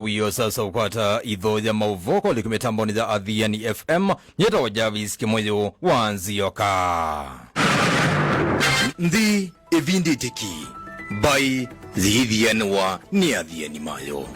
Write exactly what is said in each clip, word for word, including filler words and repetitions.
Wĩo sasa ũkwata itho ya maũvoo kwa liku mĩtambonĩ ya Athiani F M, nyĩtawa Jarvis Kĩmũyũ wa Nzioka. Nthĩ ĩvindĩte ki, mbaĩ yĩithianĩwa nĩ athiani mayo.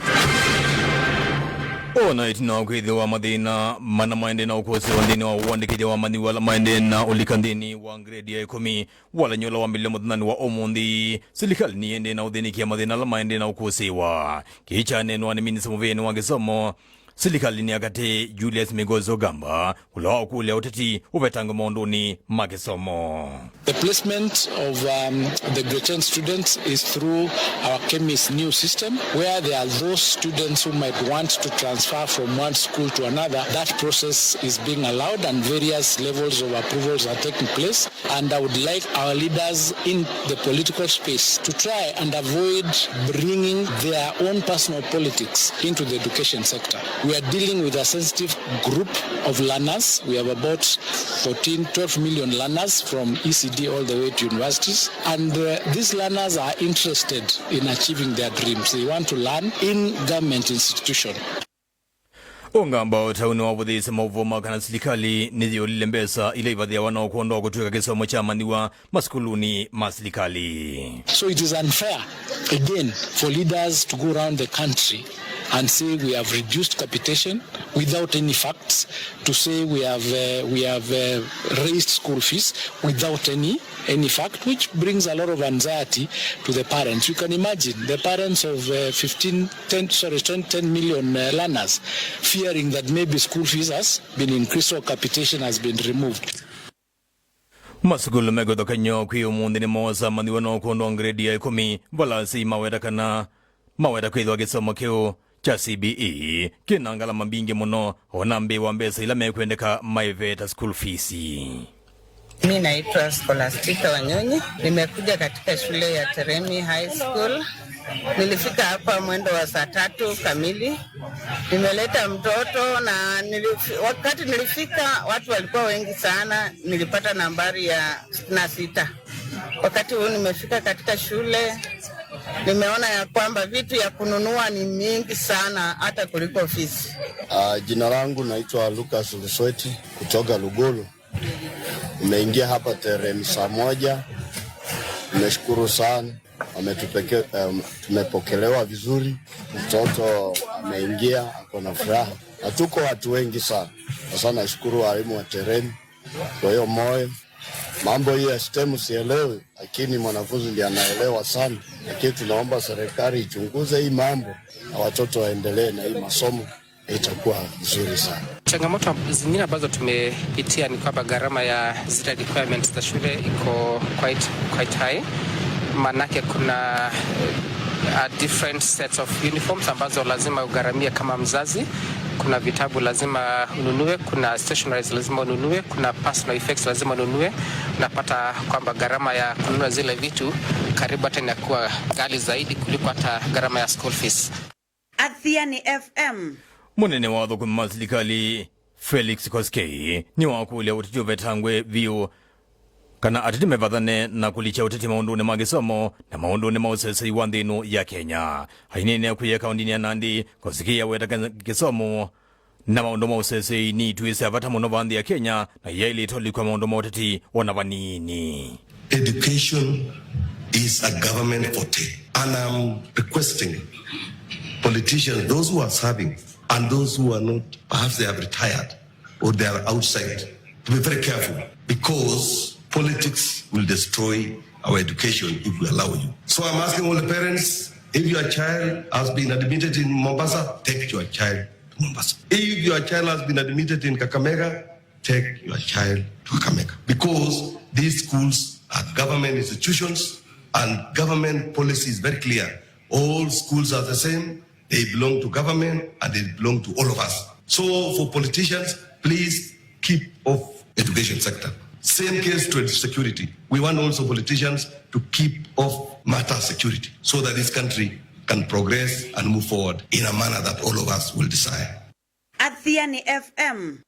O na ĩtina wa kwĩthĩwa mathĩna mana maendee na ũkũsĩwa nthĩnĩ wa ũandĩkĩthya wa amanyĩw'a ala maendee na ũlika nthĩnĩ wa grade ya ĩkũmi, walany'o ũla wambĩlĩle mũthenyanĩ wa ũmũnthĩ, silikalĩ nĩyĩendee na ũthĩnĩkĩa mathĩna ala maendee na ũkũsĩwa. Kĩĩ kyaneenwa nĩ minista mũvĩanĩ wa kĩsomo silikalĩnĩ ya katĩ, Julius Migos Ogamba, ũla waũkũlya ũteti ũvetangwe maũndũnĩ ma kĩsomo. The placement of, um, the grade ten students is through our KEMIS new system, where there are those students who might want to transfer from one school to another. That process is being allowed and various levels of approvals are taking place. And I would like our leaders in the political space to try and avoid bringing their own personal politics into the education sector. We are dealing with a sensitive group of learners. We have about fourteen, twelve million learners from E C D all the way to universities. And, uh, these learners are interested in achieving their dreams. They want to learn in government institution. Ũngamba ũtaũnĩ wa vũthĩĩsya maũvoo ma kana silikalĩ nĩyĩũlile mbesa ila ivathĩawa no kwondũ wa kũtw'ĩka kĩsomo kya amanyĩw'a masukulunĩ ma silikalĩ. So it is unfair again for leaders to go around the country and say we have reduced capitation without any facts, to say we have, uh, we have, uh, raised school fees without any any fact, which brings a lot of anxiety to the parents. You can imagine the parents of, uh, fifteen, ten, sorry, ten, ten million, uh, learners fearing that maybe school fees has been increased or capitation has been removed. Masukulu mekũthokany'o kwĩ ũmũnthĩ nĩmoosa amanyĩw'a no kwondũ wa grade ya ĩkũmi, vala asyai maweta kana maweta kwĩthĩwa kĩsomo kĩu kya C B E kĩna ngalama mbingĩ mũno, o na mbee wa mbesa ila mekwendeka maĩve ta school fees. Mi naitwa Scholastica Wanyonyi. Nimekuja katika shule ya Teremi High School. Nilifika hapa mwendo wa saa tatu kamili. Nimeleta mtoto na nilifi-, wakati nilifika, watu walikuwa wengi sana. Nilipata nambari ya sitini na sita. Wakati huu nimefika katika shule, nimeona ya kwamba vitu ya kununua ni mingi sana hata kuliko fees. Ah, jina langu naitwa Lucas Lusweti kutoka Lugulu. Nimeingia hapa Terem saa moja. Nimeshukuru sana. Wametupeke-, em, tumepokelewa vizuri. Mtoto ameingia, ako na furaha. Na tuko watu wengi sana. Sasa nashukuru walimu wa Terem. Kwa hiyo moyo, mambo hii ya STEM sielewi, lakini mwanafunzi ndiye anaelewa sana. Lakini tunaomba serikali ichunguze hii mambo na watoto waendelee na hii masomo, itakuwa nzuri sana. Changamoto zingine ambazo tumepitia ni kwamba gharama ya zile requirements za shule iko quite, quite high. Maanake kuna, uh, different sets of uniforms ambazo lazima ugharamie kama mzazi. Kuna vitabu lazima ununue, kuna stationaries lazima ununue, kuna personal effects lazima ununue. Unapata kwamba gharama ya kununua zile vitu karibu hata inakuwa ghali zaidi kuliko hata gharama ya school fees. Athiani F M. Mũnene wa athũkũmi ma silikalĩ, Felix Koskei, nĩwakũlya ũteti ũvetangwe vyũ kana ateti mevathane na kũlikya ũteti maũndũnĩ ma kĩsomo na maũndũnĩ ma ũseseĩ wa nthĩ ĩno ya Kenya. Aineenea kwĩya kaũndĩnĩ ya Nandi, Koskei aweta kana kĩsomo na maũndũ ma ũseseĩ nĩ itw'ĩ sya vata mũno va nthĩ ya Kenya, na yaĩlĩte ũlikwa maũndũ ma ũteti o na vanini. Education is a government forte, and I'm requesting politicians, those who are serving and those who are not, perhaps they have retired or they are outside, to be very careful, because politics will destroy our education if we allow you. So I'm asking all the parents, if your child has been admitted in Mombasa, take your child to Mombasa. If your child has been admitted in Kakamega, take your child to Kakamega, because these schools are government institutions and government policy is very clear. All schools are the same. They belong to government and they belong to all of us. So for politicians, please keep off education sector. Same case to security. We want also politicians to keep off matter security so that this country can progress and move forward in a manner that all of us will desire. Athiani F M.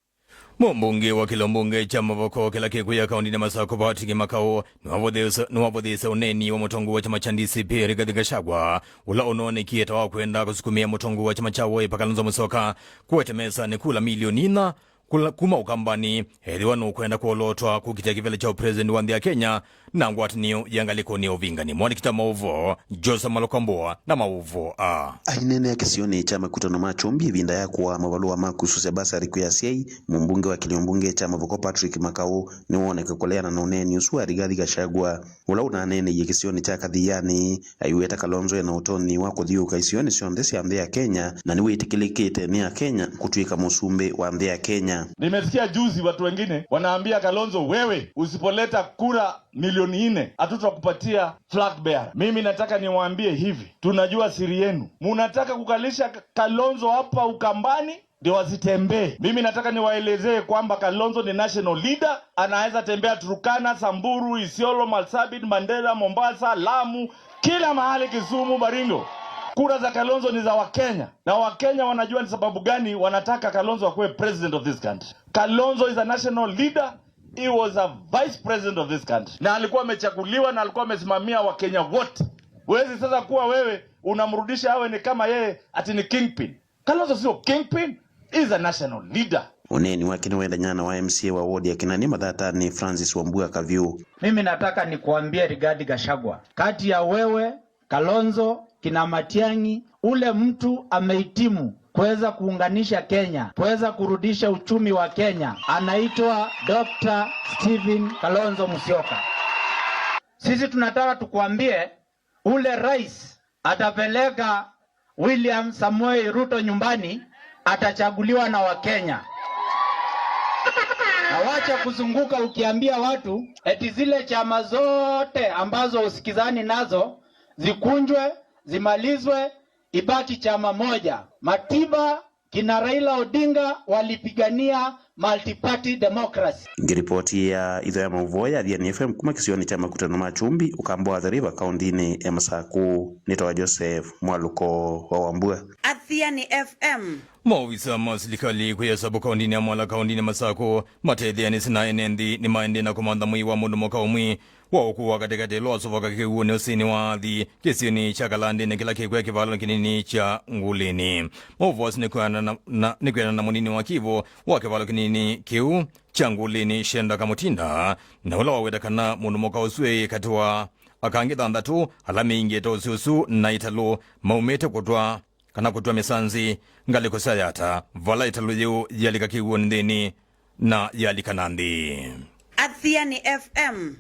Mũmbunge wa kĩlio mbunge kya Mavoko kĩla kĩkũya kaũndĩnĩ ya Masakũ, Patrick Makau, nĩwavũthĩĩsye, nĩwavũthĩĩsye ũneeni wa mũtongoi wa kyama kya D C P Rigathi Gachagua, ũla ũnoonekie ta wa kwenda kũsukumĩa mũtongoi wa kyama kya Wiper Kalonzo Musyoka kũete mesanĩ kula milioni inya kula, kuma Ũkambanĩ, ethĩwa nũkwenda kũolotwa kũkitĩa kĩvĩla kya ũpresident wa nthĩ ya Kenya na ngwatanĩo ya ngalĩkonĩ ya ũvingani. Mwandĩki ta maũvoo Joseph Malokamboa na maũvoo a. Aineenea kĩsionĩ kya makutano ma Kyũmbi ĩvinda ya kũaa mavalũa ma kũsusya basarĩ kwĩ asyai, mũmbunge wa kĩlio mbunge kya Mavoko Patrick Makau nĩwooneka kũleana na ũneeni ũsu wa Rigathi Gachagua, ũla ũnaneeneie kĩsionĩ kya Kathiani. Aiweta Kalonzo ena ũtonyi wa kũthiũũka isionĩ syonthe sya nthĩ ya Kenya, na nĩwĩtĩkĩlĩkĩte nĩ Akenya kũtw'ĩka mũsumbĩ wa nthĩ ya Kenya. Nimesikia juzi watu wengine wanaambia Kalonzo, wewe usipoleta kura milioni nne, hatutakupatia flag bearer. Mimi nataka niwaambie hivi, tunajua siri yenu. Munataka kukalisha Kalonzo hapa Ukambani ndio wasitembee. Mimi nataka niwaelezee kwamba Kalonzo ni national leader, anaweza tembea Turkana, Samburu, Isiolo, Marsabit, Mandera, Mombasa, Lamu, kila mahali, Kisumu, Baringo. Kura za Kalonzo ni za Wakenya, na Wakenya wanajua ni sababu gani wanataka Kalonzo akuwe president of this country. Kalonzo is a national leader. He was a vice president of this country, na alikuwa amechaguliwa na alikuwa amesimamia Wakenya wote. Huwezi sasa kuwa wewe unamrudisha awe ni kama yeye ati ni kingpin. Kalonzo sio kingpin, is a national leader. Ũneeni wake nĩwaendany'a na wa M C A wa ward ya Kinanie Mathatanĩ, Francis Wambua Kavyũ. Mimi nataka nikuambie Rigathi Gachagua, kati ya wewe, Kalonzo, kina Matiang'i, ule mtu amehitimu kuweza kuunganisha Kenya, kuweza kurudisha uchumi wa Kenya, anaitwa Doctor Stephen Kalonzo Musyoka. Sisi tunataka tukuambie, ule rais atapeleka William Samoei Ruto nyumbani, atachaguliwa na Wakenya. Na wacha kuzunguka ukiambia watu eti zile chama zote ambazo usikizani nazo zikunjwe, zimalizwe, ibaki chama moja. Matiba, kina Raila Odinga walipigania multi-party democracy. Ngĩripoti ya itho ya maũvoo ya Athiani F M kuma kĩsionĩ kya makutano ma Kyũmbi, ũkamba wa Athi River, kaũndĩnĩ ya Masakũ, nĩtawa Joseph Mwalũko wa Wambua. Athiani F M. Maovisa ma silikalĩ kwĩ Asabu kaũndĩnĩ ya Mwala kaũndĩnĩ ya Masakũ matetheanĩsye na ene nthĩ nĩmaendee na kũmantha mwĩĩ wa mũndũ mũka ũmwe wa ũkũũ wa katĩkatĩ ũla wasovoka kĩw'ũnĩ ũsĩnĩ wa Athi kĩsionĩ kya Kalandĩnĩ kĩla kĩkwĩa kĩvalonĩ kĩnini kya Ngulĩnĩ. Maũvoo asu nĩkwĩanana na, na, nĩkwĩanana na mũnini wa kĩw'ũ wa kĩvalo kĩnini kĩu kya Ngulĩnĩ, Shenda Kamutinda, na ũla waweta kana mũndũ mũka ũsu eĩ katĩ wa aka angĩ thanthatũ ala meingĩte ũsĩ ũsu na ĩtalũ maumĩte kũtwa kana kũtwa mĩsanzi ngalĩko sya Yata, vala ĩtalũ yĩu yalika kĩw'ũnĩ nthĩnĩ na yalika na nthĩ. Athiani F M.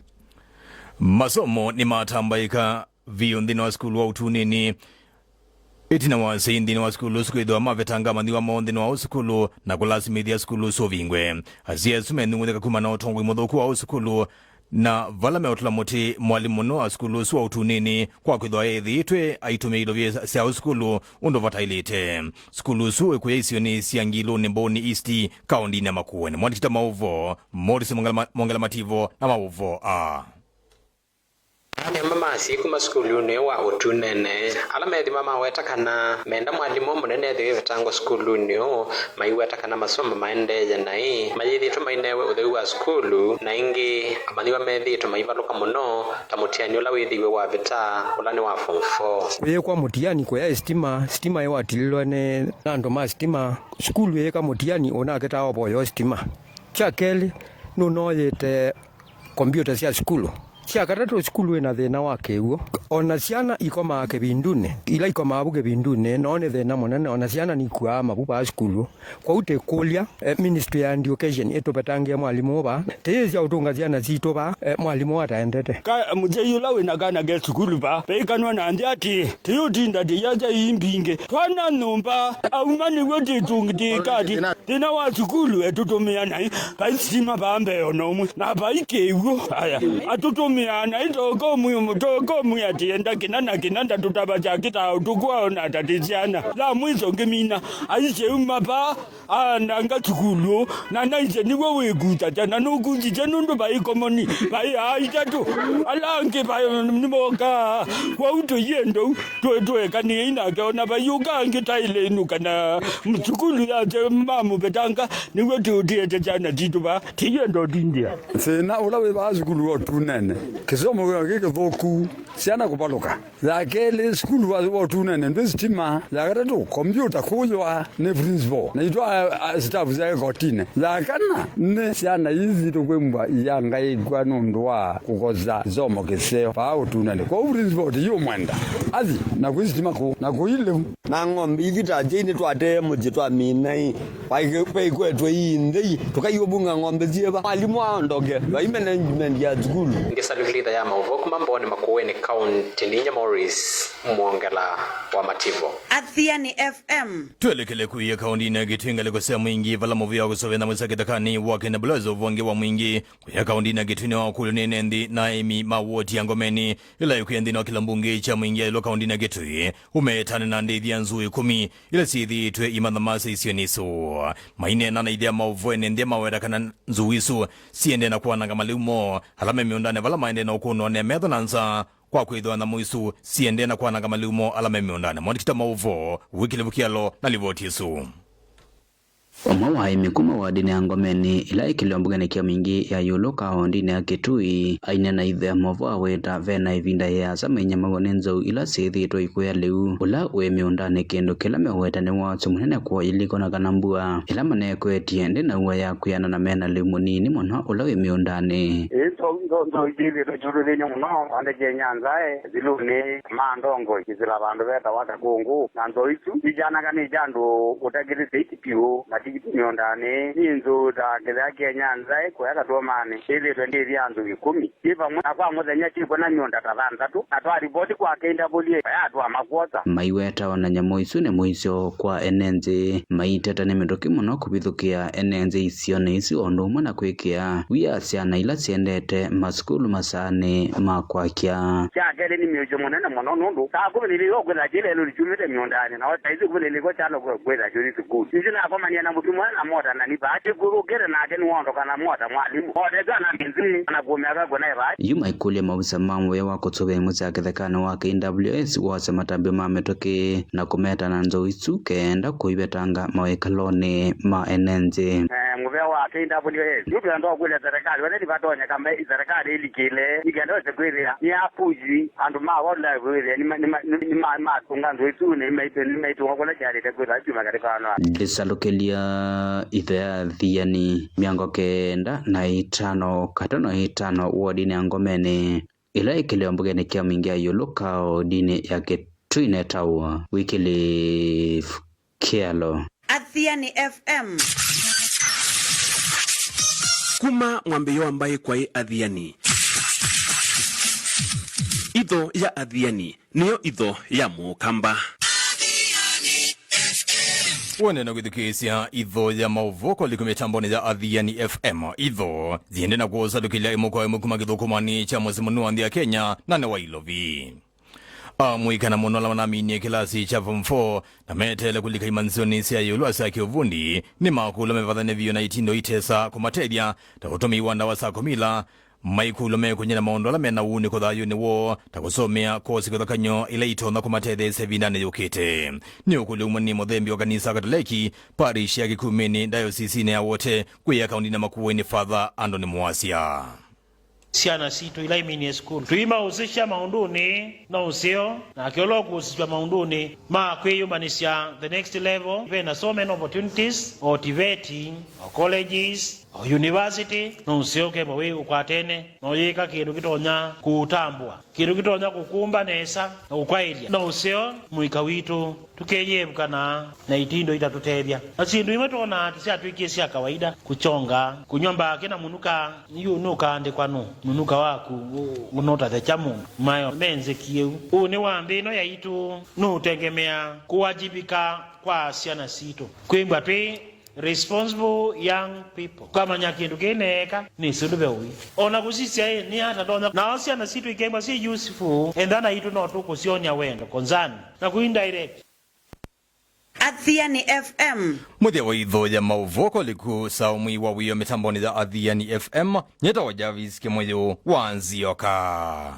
Masomo nĩmatambaĩka vyũ nthĩnĩ wa sukulu wa Ũtunĩnĩ ĩtina wa asyai nthĩnĩ wa sukulu ũsu kwĩthĩwa mavetanga amanyĩw'a moo nthĩnĩ wa ũsukulu na kũlasimĩthya sukulu ũsu ũvingwe. Asyai asu menthũngũthĩka kumana na ũtongoi mũthũku wa ũsukulu, na vala meũtũla mũtĩ mwalimũ mũno wa sukulu ũsu wa Ũtunĩnĩ kwa kwĩthĩwa ethĩĩtwe aitũmĩa ilovia sya ũsukulu ũndũ vataĩlĩte. Sukulu ũsu wĩkũya isionĩ sya Ngilũnĩ, Mboni East, kaũndĩnĩ ya Makueni. Mwandĩki ta maũvoo, Morris Mwongela Ma-, Mwongela Mativo na maũvoo a. Aa nĩ amwe ma asyai kuma sukulunĩ wa Ũtunĩnĩ ala methĩwa maweta kana menda mwalimũ mũnene ethĩwe vetangwa sukulunĩ ũũ, maiweta kana masomo maendeeye naĩ, mayĩthĩĩtwe mainewe ũtheu wa sukulu, na ĩngĩ amanyĩw'a methĩĩtwe maivalũka mũno ta mũtiani ũla wĩthĩiwe wavĩta, ũla nĩ wa form four. Kũyĩkwa mũtiani kũyaĩ sitima, sitima ĩwatililwe nĩ andũ ma sitima, sukulu ĩyĩka mũtiani ũnakĩtaa ũvoyo sitima. Kya kelĩ, nũnoyĩte kombiũta sya sukulu. Sya katatũ, sukulu ĩna thĩna wa kĩw'ũ. O na syana ikomaa kĩvindunĩ. Ila ikomaa vu kĩvindunĩ, noo nĩ thĩna mũnene, o na syana nikuaa mavu vaa sukulu. Kwoou tĩkũlya, eh, Ministry ya Education ĩtũvetangĩe mwalimũ ũũ vaa. Tĩyĩsya ũtũnga syana sitũ vaa, eh, mwalimũ ataendete. Ka mũsyai ũla wĩna kana ke sukulu vaa, veikanwa na nthĩ atĩĩ, tĩyũtinda tĩyasya ii mbingĩ. Twana nyũmba, auma nĩw'o tĩtũngĩtĩĩka atĩ. Thĩna wa sukulu etũtũmĩa naĩ, vai sitima vaa mbee o na ũmwe, na vai kĩw'ũ. Aya, atũtũmĩaa naĩ toko ũmwe, toko ũmwe atĩ enda kĩna na kĩna, ndatũtavasya kĩtaa ũtukũ aona ta tĩ syana. La mwiso ngĩmina, aisye uma vaa, ananga sukulu, na naisye nĩw'o wĩkutasya, na nũkutisye nũndũ vai komoni, vai aa itatũ, ala angĩ vai nĩmokaa, kwoou tũiendou. Twe-, twekanĩei nake, o na vaiũka angĩ taĩle ĩnũka na sukulu yake mamu Ũvetanga nĩw'o tũtĩete syana sitũ vaa, tiyenda ũtindĩa. Thĩna ũla wĩ vaa sukulu wa ũtunene, kĩsomo kĩ kĩthũku, syana kũvalũka. Ya kelĩ, sukulu wa, wa ũtunene ndwĩ sitima. Ya katatũ, kombyũta kũywa nĩ principal. Na itwa, a, a, staff sya ĩkotinĩ. Ya kana, nĩ syana ii sitũ kwĩmbwa iyangaĩkw'a nũndũ wa kũkosa kĩsomo kĩseo vaa ũtunene. Kwoou principal ti yũmwenda. Athi, na kwĩ sitima kũu, na kũi lĩu. Na ng'ombe ithi ta jei nĩtwatee mũsyĩ twamina ĩ. Vaikwetwe ii nthei, tũkaiũvunga ng'ombe syĩva? Mwalimũ aondoke, vai management ya sukulu. Ngĩsalukĩlitha ya maũvoo kuma Mbooni Makueni, kaunti Ninja Morris Mwongela wa Mativo. Athiani F M. Twelekele kũya kauntinĩ ya Kitui ngalĩko sya Mwingi, vala mũvĩa wa kũsũvĩa nyamũ sya kĩthekanĩ wa Kenya Bullets ũvonge wa Mwingi. Kũya kauntinĩ ya Kitui nĩ wakũlyo nĩ ene nthĩ na aĩmi ma woti ya Ngomeni, ĩla ĩkwĩa nthĩnĩ wa kĩla mbunge kya Mwingi ya ĩũlũ kauntinĩ ya Kitui, ũmetane na ndĩthya nzou ĩkũmi ila syĩthĩĩtwe imathamasa isionĩ isu. Maineena na ithya maũvoo ene nthĩ maweta kana nzou isu siendee na kwananga malĩu moo ala me mĩũndanĩ vala maendee na ũkũnwa ne metho na nza kwa kwĩthĩwa nyamũ isu siendee na kwananga malĩu moo ala me mĩũndanĩ. Mwandĩki ta maũvoo Wycliffe Kyalo na livoti ĩsu. Ũmwe wa aĩmi kuma wardinĩ ya Ngomeni, ĩla ĩ kĩlĩo mbungenĩ kya Mwingi ya ĩũlũ kaũntĩnĩ ya Kitui, aineena ithya maũvoo aweta ve na ĩvinda yĩasa mainyamaw'a nĩ nzou ila syĩthĩĩtwe ikũya lĩu, ũla wĩ mĩũndanĩ, kĩndũ kĩla meũweta nĩ wasyo mũnene kwoo iliko na kana mbua ĩla manekwetye ndĩnaua ya kwĩanana me na lĩu mũnini mũno ũla wĩ mĩũndanĩ. Ĩĩ, nzou, nzou, nzou isyĩthĩĩtwe syũlũlĩnye mũno andĩkĩe nyanzae, thilunĩ, ma ndongoi, kĩsila vandũ vetawa Kakũngũ, na nzou isu ijananga nĩ andũ ũtakĩlĩte. Piũ, matikiti mĩũndanĩ, nĩ nzou ta kĩthea kya nyanza ĩkũya katũmanĩ, ĩthĩtwe ndĩthya nzou ĩkũmi. Yĩ vamwe na kwa mũthenya kyĩkw'a na mĩũnda ta thanthatũ, na twaripoti kwa K W A, yatũa makwosa. Maiweta o na nyamũ isu nĩ mũisyo kwa ene nthĩ, maiteta nĩ mĩtũkĩ mũno kũvithũkĩa ene nthĩ isionĩ isu o ũndũ ũmwe na kwĩkĩa wia syana ila syendete masukulu masaanĩ ma kwakya. Kya kelĩ nĩ mĩũkyo mũnene mũno nũndũ saa kũmi na ilĩ ũkwĩtha kĩlelũli kyumĩte mĩũndanĩ, na o saa isu kũmi na ilĩ ko kyalo kwĩtha kyũthi sukulu. Nĩsĩ nakomanie na mũtumwa na mota na nĩ vaa kĩkũlũkĩte nake nĩwondoka na mota mwalimũ. Mota ĩsu anambĩnzĩ na kũmĩaka kwĩna ĩvaa. Yu maikũlya maovisa ma mũvĩa wa kũsũvĩa nyamũ sya kĩthekanĩ wa K W S wose matambya ma mĩtũkĩ na kũmeta na nzou isu kenda kũivetanga mawĩkalonĩ ma ene nthĩ. Eh, mũvĩa wa K W S, yu twenda kũlya serikali, wene nĩvatonyeka mbe serikali ĩlikĩle, nĩkenda wese kwĩthĩa nĩ apuji. Andũ ma wala wĩthĩa nĩ ma-, nĩ ma-, nĩ ma-, matũnga nzou isu, nĩ maitũ-, nĩ maitũnga kũla kyalĩte kwĩthwa kyuma katĩ ka andũ aa. Ndĩsalũkĩlya itho ya Athiani mĩongo kenda na ĩtano katano ĩtano wodinĩ ya Ngomeni, ĩla ĩkĩlĩwa mbungenĩ kya Mwingi ya ĩũlũ kaũndĩnĩ ya Kitui netawa Wycliffe Kyalo. Athiani F M. Kuma mwambĩĩo wa mbaĩ kwaĩ Athiani. Itho ya Athiani nĩyo itho ya Mũkamba. Wendee na kwĩthukĩĩsya itho ya maũvoo kũlikũ mĩtambonĩ ya Athiani F M. Itho, ziende na kũũsalukĩlya ĩmwe kwa ĩmwe kuma kĩthũkũmanĩ kya mũsyĩ mũnene wa nthĩ ya Kenya na nĩ wa Ilovi. Amũika na mũno ala manaminie kĩlasi kya form four na meteele kũlika imanyĩsyonĩ sya ĩũlũ sya kĩũvundi nĩmakũlw'a mevathane vyũ na itindo itesa kũmatethya, ta ũtũmĩi wa ndawa sya kũmila. Maikũlw'a mekũny'a na maũndũ ala me na ũunĩko thayũnĩ woo, ta kũsomea kosi kĩvathũkany'o ila itonya kũmatetheesya ĩvindanĩ yũkĩte. Nĩ ũkũlyo umwe nĩ mũthembi wa kanisa Katoleki, parish ya Kĩkumĩnĩ, dayosisinĩ ya Wote, kwĩ akaũndinĩ ya Makueni, Father Anthony Mũasya. Syana sitũ ila iminie sukulu, tũimausĩsya maũndũnĩ no ũseo, nake ũla ũkũsĩsw'a maũndũnĩ ma kwĩyũmbanĩsya the next level, ve na so many opportunities, o tiveti, o colleges, o university, no ũseo ũkethwa wĩ ũkwatene, no yĩka kĩndũ kĩtonya kũũtambũa, kĩndũ kĩtonya kũkũmba nesa na kũkwaĩlya. No ũseo mũika witũ tũkeyĩevũkana na itindo itatũtethya. Na syĩndũ imwe twonaa ta syatw'ĩkie sya kawaida, kũkyonga, kũnyw'a mbakĩ na mũnuka. Yu nũkaandĩkwa nũ? Mũnuka waku ũ-, ũnũtathekya mũndũ. Mayo menzĩkie ũu. Ũnĩ wa nthĩ ĩno yaitũ nũũtengemea kũwajibika kwa syana sitũ. Kwĩmbwa twĩ responsible young people. Kwamanya kĩndũ kĩneeka nĩ syũndũ ve ũi. O na kũsisya ĩ, nĩ ata ndonya? Nao syana sitũ ikembwa syĩ useful, enda naitũ no tũkũsyonya wendo, concern, na kũ indirect. Athiani F M. Mũthya wa itho ya maũvoo kũlikũ saa ũmwe wa wĩo mĩtambonĩ ya Athiani F M, nyĩtawa Jarvis Kĩmũyũ wa Nzioka.